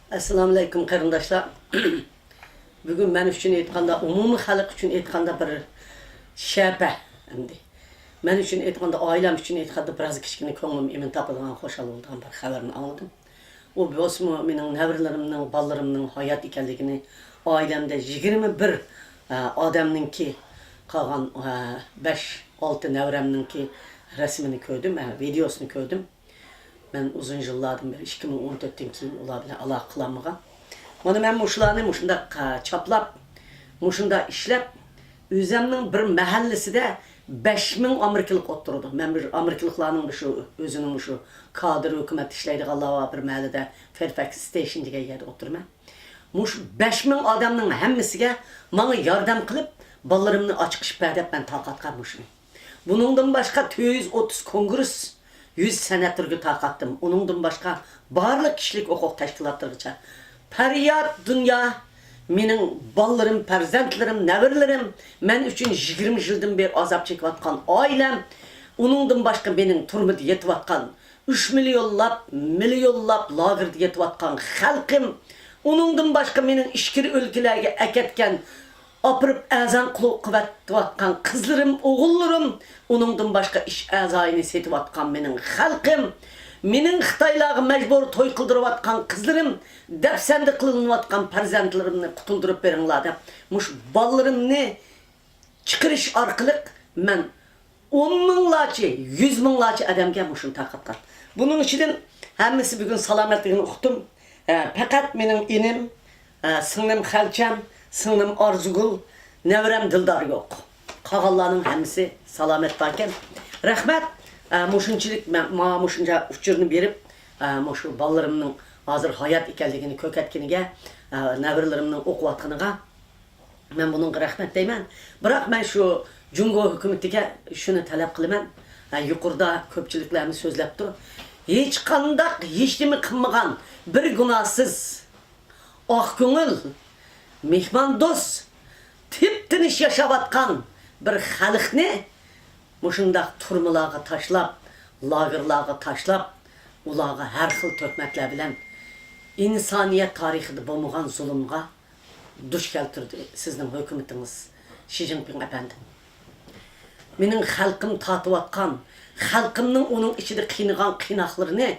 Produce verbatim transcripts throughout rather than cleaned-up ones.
ئەسسالامۇئەلەيكۇم، قېرىنداشلار. بۈگۈن مەن ئۈچۈن ئېيتقاندا، ئومۇمىي خەلق ئۈچۈن ئېيتقاندا بىر شەپە ئەمدى. مەن ئۈچۈن ئېيتقاندا، ئائىلەم ئۈچۈن ئېيتقاندا، بىراز كىچىككىنە كۆڭلۈم ئىمىن تاپىدىغان، خۇشال بولىدىغان بىر خەۋەرنى ئاڭلىدىم. ئۇ بولسىمۇ مېنىڭ نەۋرىلىرىمنىڭ، بالىلىرىمنىڭ ھايات ئىكەنلىكىنى، ئائىلەمدە يىگىرمە بىر، ئە، ئادەمنىڭكى قالغان، ئە، بەش، ئالتە نەۋرەمنىڭكى رەسىمىنى كۆردۈم، ئە، ۋىدېئوسىنى كۆردۈم. مەن ئۇزۇن يىللاردىن بېرى، ئىككى مىڭ ئون تۆتتىن كېيىن ئۇلار بىلەن ئالاقە قىلالمىغان. مانا مەن مۇشۇلارنى مۇشۇنداق، ئە، چاپلاپ، مۇشۇنداق ئىشلەپ، ئۆزەمنىڭ بىر مەھەللىسىدە بەش مىڭ ئامېرىكىلىق ئولتۇرىدۇ. مەن بىر ئامېرىكىلىقلارنىڭ شۇ ئۆزىنىڭ شۇ كادىر ھۆكۈمەتتە ئىشلەيدىغانلار بار بىر مەھەللىدە، فېرفەكس ستېيشن دېگەن يەردە ئولتۇرىمەن. مۇشۇ بەش مىڭ ئادەمنىڭ ھەممىسىگە ماڭا ياردەم قىلىپ، بالىلىرىمنى ئاچىقىشىپ بەر دەپ مەن تارقاتقان مۇشۇنى. بۇنىڭدىن باشقا تۆت يۈز ئوتتۇز كونگرېس، يۈز سېناتورغا تارقاتتىم. ئۇنىڭدىن باشقا بارلىق كىشىلىك ھوقۇق تەشكىلاتلىرىغىچە. پەرياد دۇنيا، مېنىڭ بالىلىرىم، پەرزەنتلىرىم، نەۋرىلىرىم، مەن ئۈچۈن يىگىرمە يىلدىن بېرى ئازاب چېكىۋاتقان ئائىلەم، ئۇنىڭدىن باشقا مېنىڭ تۈرمىدە يېتىۋاتقان، ئۈچ مىليونلاپ، مىليونلاپ لاگېردا يېتىۋاتقان خەلقىم، ئۇنىڭدىن باشقا مېنىڭ ئىچكىرى ئۆلكىلەرگە ئەكەتكەن، ئاپىرىپ ئەزان قىلىۋاتقان قىزلىرىم، ئوغۇللىرىم، ئۇنىڭدىن باشقا ئىش ئەزايىنى سېتىۋاتقان مېنىڭ خەلقىم، مېنىڭ خىتايلارغا مەجبۇرىي توي قىلدۇرۇۋاتقان قىزلىرىم، دەپسەندە قىلىنىۋاتقان پەرزەنتلىرىمنى قۇتۇلدۇرۇپ بېرىڭلار دەپ، مۇشۇ بالىلىرىمنى چىقىرىش ئارقىلىق مەن ئون مىڭلارچە، يۈز مىڭلارچە ئادەمگە مۇشۇنى تارقاتقان. بۇنىڭ ئىچىدىن ھەممىسى بۈگۈن سالامەتلىكىنى ئۇقتۇم. ھە، پەقەت مېنىڭ ئىنىم، ھە، سىڭلىم خەلچەم، سىڭلىم ئارزۇگۈل، نەۋرەم دىلدار يوق. قالغانلارنىڭ ھەممىسى سالامەت باركەن. رەھمەت، ھە، مۇشۇنچىلىك مەن، ماڭا مۇشۇنچە ئۇچۇرنى بېرىپ، ھە، مۇشۇ بالىلىرىمنىڭ ھازىر ھايات ئىكەنلىكىنى كۆرسەتكىنىگە، ھە، نەۋرىلىرىمنىڭ ئوقۇۋاتقىنىغا، مەن بۇنىڭغا رەھمەت دەيمەن. بىراق مەن شۇ جۇڭگو ھۆكۈمىتىگە شۇنى تەلەپ قىلىمەن. ھە، يۇقىرىدا كۆپچىلىكلەرمۇ سۆزلەپتۇ. ھېچقانداق، ھېچنېمە قىلمىغان، بىر گۇناھسىز، ئاق كۆڭۈل، مېھماندوست، تىپتىنچ ياشاۋاتقان بىر خەلقنى مۇشۇنداق تۈرمىلەرگە تاشلاپ، لاگېرلارغا تاشلاپ، ئۇلارغا ھەر خىل تۆھمەتلەر بىلەن ئىنسانىيەت تارىخىدا بولمىغان زۇلۇمغا دۇچ كەلتۈردى سىزنىڭ ھۆكۈمىتىڭىز، شى جىنپىڭ ئەپەندى. مېنىڭ خەلقىم تارتىۋاتقان، خەلقىمنىڭ ئۇنىڭ ئىچىدە قىينىغان قىيناقلىرىنى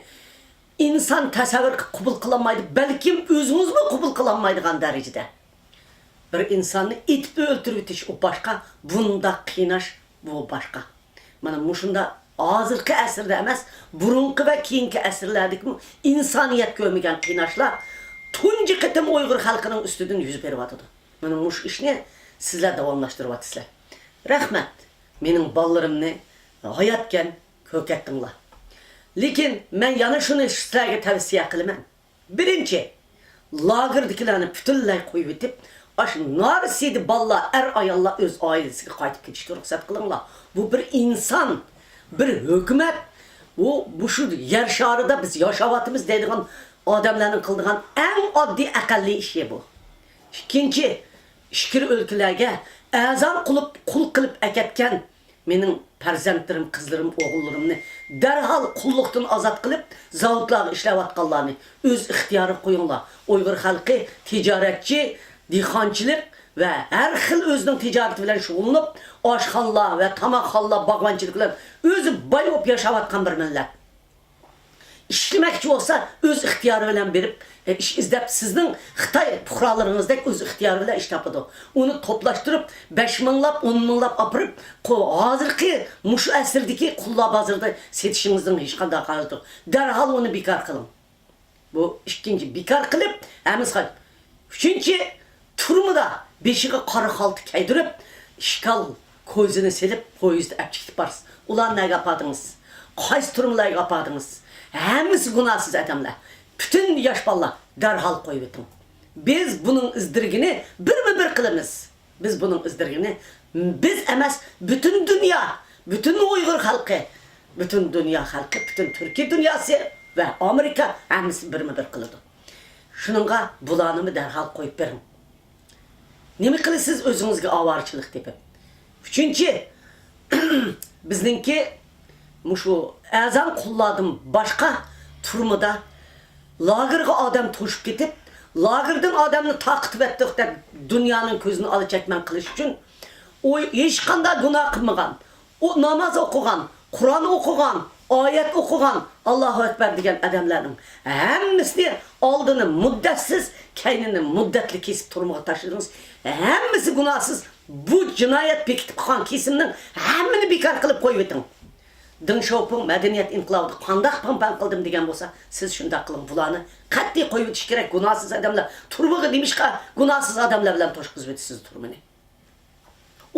ئىنسان تەسەۋۋۇر قىلىپ قوبۇل قىلالمايدۇ، بەلكىم ئۆزىڭىزمۇ قوبۇل قىلالمايدىغان دەرىجىدە. بىر ئىنساننى ئېتىپ ئۆلتۈرۈۋېتىش ئۇ باشقا، بۇنداق قىيناش بۇ باشقا. مانا مۇشۇنداق ھازىرقى ئەسىردە ئەمەس، بۇرۇنقى ۋە كېيىنكى ئەسىرلەردىكىمۇ ئىنسانىيەت كۆرمىگەن قىيناشلار تۇنجى قېتىم ئۇيغۇر خەلقىنىڭ ئۈستىدىن يۈز بېرىۋاتىدۇ. مانا مۇشۇ ئىشنى سىزلەر داۋاملاشتۇرۇۋاتىسىلەر. رەھمەت، مېنىڭ بالىلىرىمنى ھاياتكەن كۆرسەتتىڭلار. لېكىن مەن يەنە شۇنى سىلەرگە تەۋسىيە قىلىمەن. بىرىنچى، لاگېردىكىلەرنى پۈتۈنلەي قويۇۋېتىپ، ئاشۇ نارسىدە بالىلار، ئەر-ئاياللار ئۆز ئائىلىسىگە قايتىپ كېتىشكە رۇخسەت قىلىڭلار. بۇ بىر ئىنسان، بىر ھۆكۈمەت، بۇ، بۇ شۇ يەر شارىدا بىز ياشاۋاتىمىز دەيدىغان ئادەملەرنىڭ قىلىدىغان ئەڭ ئاددىي، ئەقەللىي ئىشى بۇ. ئىككىنچى، ئىچكىرى ئۆلكىلەرگە ئەزان قىلىپ، قۇل قىلىپ ئەكەتكەن مېنىڭ پەرزەنتلىرىم، قىزلىرىم، ئوغۇللىرىمنى دەرھال قۇللۇقتىن ئازاد قىلىپ، زاۋۇتلارغا ئىشلەۋاتقانلارنى ئۆز ئىختىيارىغا قويۇڭلار. ئۇيغۇر خەلقى تىجارەتچى، دېھقانچىلىق ۋە ھەر خىل ئۆزىنىڭ تىجارىتى بىلەن شۇغۇللىنىپ، ئاشخانىلار ۋە تاماقخانىلار، باغۋەنچىلىك بىلەن ئۆزى باي بولۇپ ياشاۋاتقان بىر مىللەت. ئىشلىمەكچى بولسا، ئۆز ئىختىيارى بىلەن بېرىپ، ئە، ئىش ئىزدەپ، سىزنىڭ خىتاي پۇقرالىرىڭىزدەك ئۆز ئىختىيارى بىلەن ئىش تاپىدۇ. ئۇنى توپلاشتۇرۇپ، بەش مىڭلاپ، ئون مىڭلاپ ئاپىرىپ، قو-، ھازىرقى مۇشۇ ئەسىردىكى قۇللار بازىرىدا سېتىشىڭىزنىڭ ھېچقانداق ھاجىتى يوق. دەرھال ئۇنى بىكار قىلىڭ. بۇ ئىككىنچى، بىكار قىلىپ، ھەممىسى قايت-، ئۈچىنچى، تۈرمىدە بېشىغا قارا خالتا كىيدۈرۈپ، ئىشكال كوزىنى سېلىپ، پويىزدا ئەپ چىقىپ بارسىز. ئۇلارنى نەگە ئاپاردىڭىز؟ قايسى تۈرمىلەرگە ئاپاردىڭىز؟ ھەممىسى گۇناھسىز ئادەملەر. پۈتۈن ياش بالىلار دەرھال قويۇۋېتىڭ. بىز بۇنىڭ ئىز دېرىكىنى بىرمۇ بىر قىلىمىز. بىز بۇنىڭ ئىز دېرىكىنى، بىز ئەمەس، پۈتۈن دۇنيا، پۈتۈن ئۇيغۇر خەلقى، پۈتۈن دۇنيا خەلقى، پۈتۈن تۈركىي دۇنياسى ۋە ئامېرىكا ھەممىسى بىرمۇ بىر قىلىدۇ. شۇنىڭغا بۇلارنىمۇ دەرھال قويۇپ بېرىڭ. نېمە قىلىسىز ئۆزىڭىزگە ئاۋارىچىلىك تېپىپ؟ ئۈچىنچى، بىزنىڭكى مۇشۇ ئەزان قۇللاردىن باشقا تۈرمىدە لاگېرغا ئادەم توشۇپ كېتىپ، لاگېردىن ئادەمنى تارقىتىۋەتتۇق دەپ دۇنيانىڭ كۆزىنى ئالا چەكمەن قىلىش ئۈچۈن، ئۇ ھېچقانداق گۇناھ قىلمىغان، ئۇ ناماز ئوقۇغان، قۇرئان ئوقۇغان، ئايەت ئوقۇغان، ئاللاھۇ ئەكبەر دېگەن ئادەملەرنىڭ ھەممىسىنى ئالدىنى مۇددەتسىز، كەينىنى مۇددەتلىك كېسىپ تۈرمىگە تاشلىدىڭىز. ھەممىسى گۇناھسىز. بۇ جىنايەت بېكىتىپ قالغان كېسىمنىڭ ھەممىنى بىكار قىلىپ قويۇۋېتىڭ. دېڭ شياۋپىڭ مەدەنىيەت ئىنقىلابىدا قانداق پاڭ-پاڭ قىلدىم دېگەن بولسا، سىز شۇنداق قىلىڭ. بۇلارنى قەتئىي قويۇۋېتىش كېرەك. گۇناھسىز ئادەملەر تۈرمىگە نېمىشقا گۇناھسىز ئادەملەر بىلەن توشقۇزۇۋېتىسىز تۈرمىنى؟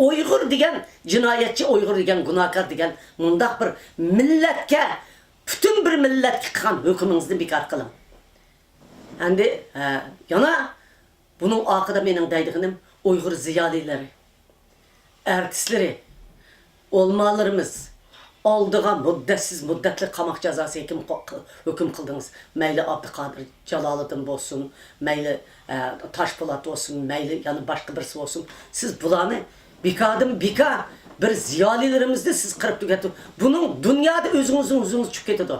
ئۇيغۇر دېگەن جىنايەتچى، ئۇيغۇر دېگەن گۇناھكار دېگەن مۇنداق بىر مىللەتكە، پۈتۈن بىر مىللەتكە قىلغان ھۆكمىڭىزنى بىكار قىلىڭ. ئەمدى، ھە، يەنە بۇنىڭ ئارقىدا مېنىڭ دەيدىغىنىم ئۇيغۇر زىيالىيلىرى، ئارتىسلىرى، ئۆلىمالىرىمىز ئالدىغا مۇددەتسىز مۇددەتلىك قاماق جازاسى ھۆكۈم قو-، ھۆكۈم قىلدىڭىز. مەيلى ئابدۇقادىر جالالىدىن بولسۇن، مەيلى، ئە، تاشپولات بولسۇن، مەيلى يەنە باشقا بىرسى بولسۇن. سىز بۇلارنى بىكاردىن بىكار بىر زىيالىيلىرىمىزنى سىز قىرىپ تۈگەتتى. بۇنىڭ دۇنيادا ئۆزىڭىزنىڭ ئۆزىڭىز چۈشۈپ كېتىدۇ.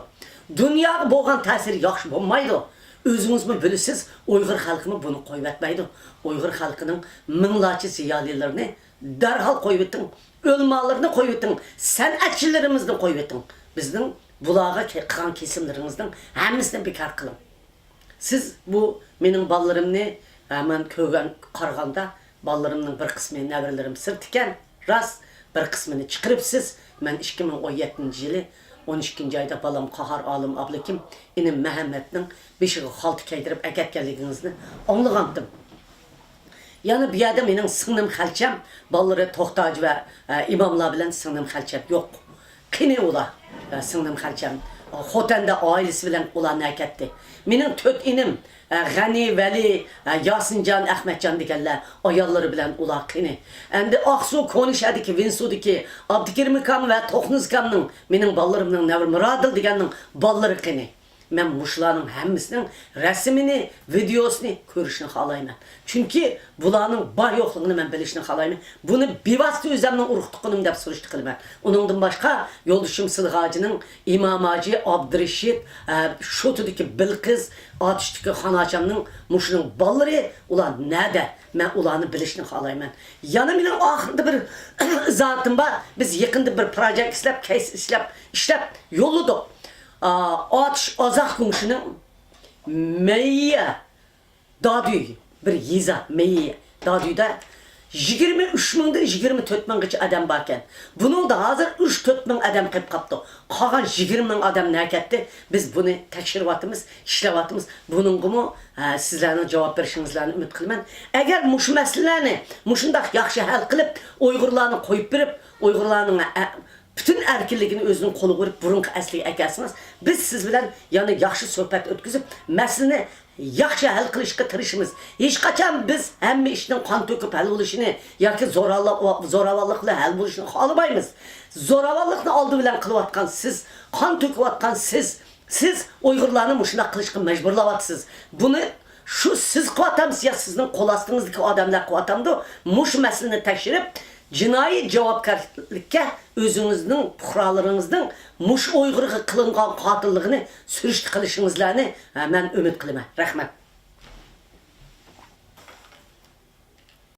دۇنياغا بولغان تەسىرى ياخشى بولمايدۇ. ئۆزىڭىزمۇ بىلىسىز، ئۇيغۇر خەلقىمۇ بۇنى قويۇۋەتمەيدۇ. ئۇيغۇر خەلقىنىڭ مىڭلارچە زىيالىيلىرىنى دەرھال قويۇۋېتىڭ. ئۆلىمالىرىنى قويۇۋېتىڭ. سەنئەتچىلىرىمىزنى قويۇۋېتىڭ. بىزنىڭ بۇلارغا كە-، قىلغان كېسىملىرىڭىزنىڭ ھەممىسىنى بىكار قىلىڭ. سىز بۇ مېنىڭ بالىلىرىمنى، ھە، مەن كۆرگەن، قارىغاندا، بالىلىرىمنىڭ بىر قىسمى نەۋرىلىرىم سىرت ئىكەن، راست، بىر قىسمىنى چىقىرىپسىز. مەن ئىككى مىڭ ئون يەتتىنچى يىلى ئون ئىككىنچى ئايدا بالام قاھار ئالىم ئابلىكىم، ئىنىم مەھەممەتنىڭ بېشىغا خالتا كىيدۈرۈپ ئەكەتكەنلىكىڭىزنى ئاڭلىغانتىم. يەنە بۇ يەردە مېنىڭ سىڭلىم خەلچەم، بالىلىرى توختاجى ۋە، ئە، ئىماملار بىلەن سىڭلىم خەلچەم يوق. قېنى ئۇلار، ئە، سىڭلىم خەلچەم؟ خوتەندە ئائىلىسى بىلەن ئۇلار نەگە كەتتى؟ مېنىڭ تۆت ئىنىم، ئە، غەنى، ۋەلى، ئە، ياسىنجان، ئەخمەتجان دېگەنلەر ئاياللىرى بىلەن ئۇلار قېنى؟ ئەمدى ئاقسۇ، كونىشەھەردىكى ۋېنسۇدىكى ئابدۇكېرىم ئاكام ۋە توخنىز ئاكامنىڭ، مېنىڭ بالىلىرىمنىڭ نەۋرە مۇرادىل دېگەننىڭ بالىلىرى قېنى؟ مەن مۇشۇلارنىڭ ھەممىسىنىڭ رەسىمىنى، ۋىدېئوسىنى كۆرۈشنى خالايمەن. چۈنكى بۇلارنىڭ بار يوقلۇقىنى مەن بىلىشنى خالايمەن. بۇنى بىۋاسىتە ئۆزۈمنىڭ ئۇرۇق تۇغقىنىم دەپ سۈرۈشتە قىلىمەن. ئۇنىڭدىن باشقا يولدىشىم سىلىغاجىنىڭ ئىمام ھاجى، ئابدۇرېشىت، ئە، شوتىدىكى بىلقىز، ئاتۇشتىكى خان ھاشەمنىڭ مۇشۇنىڭ بالىلىرى، ئۇلار نەدە؟ مەن ئۇلارنى بىلىشنى خالايمەن. يەنە مېنىڭ ئاخىرىدا بىر زاتىم بار. بىز يېقىندا بىر پروژېكت ئىشلەپ، كەيس ئىشلەپ، ئىشلەپ يوللىدۇق. ئا، ئاتۇش ئازاق گۇڭشىنىڭ مېيى دادۈي، بىر يېزا، مېيى دادۈيدە يىگىرمە ئۈچ مىڭدىن يىگىرمە تۆت مىڭغىچە ئادەم باركەن. بۇنىڭدا ھازىر ئۈچ تۆت مىڭ ئادەم قېلىپ قاپتۇ. قالغان يىگىرمە مىڭ ئادەم نەگە كەتتى؟ بىز بۇنى تەكشۈرۈۋاتىمىز، ئىشلەۋاتىمىز. بۇنىڭغىمۇ، ھە، سىزلەرنىڭ جاۋاب بېرىشىڭىزلەرنى ئۈمىد قىلىمەن. ئەگەر مۇشۇ مەسىلىلەرنى مۇشۇنداق ياخشى ھەل قىلىپ، ئۇيغۇرلارنى قويۇپ بېرىپ، ئۇيغۇرلارنىڭ، ئە، پۈتۈن ئەركىنلىكىنى ئۆزىنىڭ قولىغا بېرىپ، بۇرۇنقى ئەسلىگە ئەكەلسىڭىز، بىز سىز بىلەن يەنە ياخشى سۆھبەت ئۆتكۈزۈپ، مەسىلىنى ياخشى ھەل قىلىشقا تىرىشىمىز. ھېچقاچان بىز ھەممە ئىشنىڭ قان تۆكۈپ ھەل بولۇشىنى ياكى زورالا-، زوراۋانلىق بىلەن ھەل بولۇشىنى خالىمايمىز. زوراۋانلىقنى ئالدى بىلەن قىلىۋاتقان سىز، قان تۆكۈۋاتقان سىز، سىز ئۇيغۇرلارنى مۇشۇنداق قىلىشقا مەجبۇرلاۋاتىسىز. بۇنى شۇ سىز قىلىۋاتامسىز يا سىزنىڭ قول ئاستىڭىزدىكى ئادەملەر قىلىۋاتامدۇ؟ مۇشۇ مەسىلىنى تەكشۈرۈپ، جىنايى جاۋابكارلىققا ئۆزىڭىزنىڭ پۇقرالىرىڭىزنىڭ مۇشۇ ئۇيغۇرغا قىلىنغان قاتىللىقىنى سۈرۈشتە قىلىشىڭىزلارنى، ھە، مەن ئۈمىد قىلىمەن. رەھمەت.